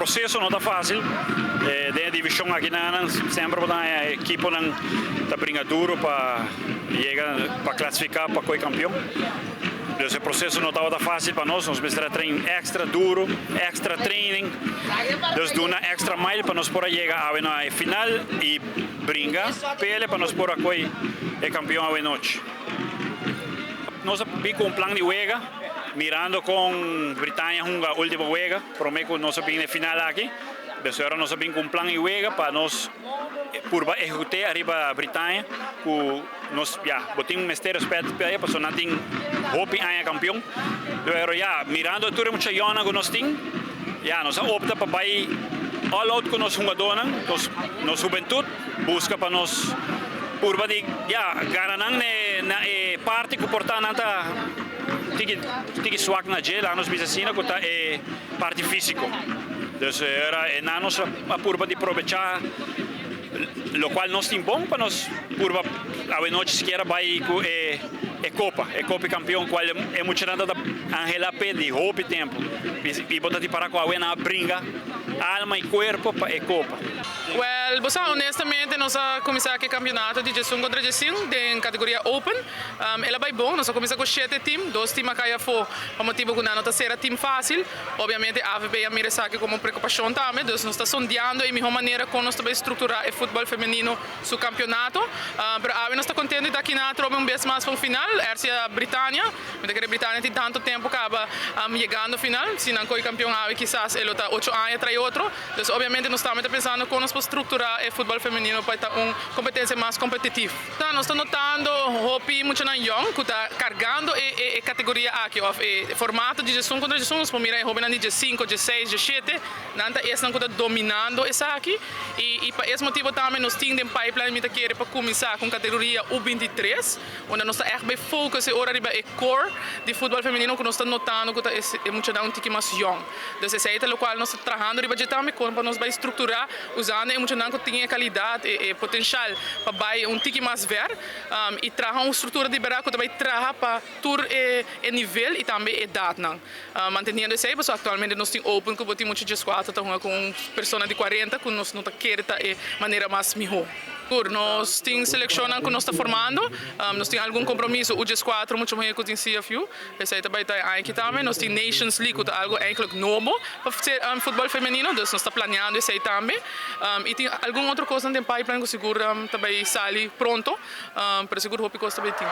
Proceso no ta facil den e division aki nan semper bo ta haña ekiponan ta bringa duro pa yega pa clasifica pa koe campeon. Dus e proceso no tabata facil pa nos, nos mester a train extra duro, extra training, dus duna extra mile pa nos por a yega awe na e final y bringa pele pa nos por a koe e campeon awe nochi. Nos a bin cu un plan di wega, mirando con Britania hunga ultimo wega, prome cu nos a bin na e final aki. Dus ora nos a bin cu un plan di wega pa nos purba ehecute ariba Britania cu nos, ya, bo tin mester respet pa e pasobra nan tin hopi aña campeon. Pero ya, mirando tur e muchayonnan cu nos tin, ya, nos a opta pa bay all out cu nos hungadornan, nos hubentud. Busca pa nos purba di ya gana nan na e parti cu por ta nan ta tiki tiki swak na dje, laga nos bisa asina cu ta e parti fisico. Dus ora e nan nos a purba di probecha locual nos tin bon pa nos purba awenochi sikiera bay cu e e copa, e copa di campeon cual e muchanan ta anhela p'e di hopi tempo y bo ta di para cu awe nan a bringa alma y cuerpo pa e copa. Well, bo sa honestamente nos a cuminsa cu e campeonato di diesun contra diesin den categoria open. El a bay bon, nos a cuminsa cu shete team, dos team a cay afo pa motibo cu nan no ta cera team facil. Obviamente AVB a mira esaki como un preocupacion tambe, dus nos ta sondeando e miho manera con nos ta bay structura e futbol femenino su campeonato. Pero awe nos ta contento di ta aki na atrobe un bes mas pa un final, RCA Britania. Mi ta kere Britania tin tanto tempo caba yegando final, si nan coy campeon awe kisas e lo ta ocho aña trai otro. Dus obviamente nos tambe ta pensando kon nos por strukturá e futbòl femenino pa e ta un kompetensia mas kompetitivo. Nos ta notando hopi muchanan yòn ku ta kargando e e kategoria aki òf e formato di diesun kontra diesun. Nos por mira e hóbennan di diesinku, diesseis, diesshete, nan ta esnan ku ta dominando esaki i i pa es motibu tambe nos tin den pipeline mi ta kere pa kuminsá ku un kategoria U 23 unda nos ta ègt bai focus e ora riba e core di futbòl femenino ku nos ta notando ku ta e muchanan un tiki mas yòn. Dus esei ta lokual nos ta trahando riba dje tambe kon pa nos bai strukturá usando e muchanan ku tin e kalidat, e potenshal pa bai un tiki mas ver i traha un struktura di bèrdat ku ta bai traha pa tur e nivel i tambe e edatnan. Manteniendo esei pasobra aktualmente nos tin open ku bo tin mucha dieskuater ta hunga ku un persona di kuarenta ku nos no ta kere ta e manera mas mihó. Tur nos tin selekshonnan ku nos ta formando, nos tin algun kompromiso U 14 mucha muhé ku tin CFU. Esei ta bai ta e aña aki tambe. Nos tin Nations League ku ta algu eigenlijk nobo pa futbòl femenino, dus nos ta planeando esei tambe. I tin algun otro kosnan den pipeline ku sigur ta bai sali pronto, pero sigur hopi kos ta bai tin.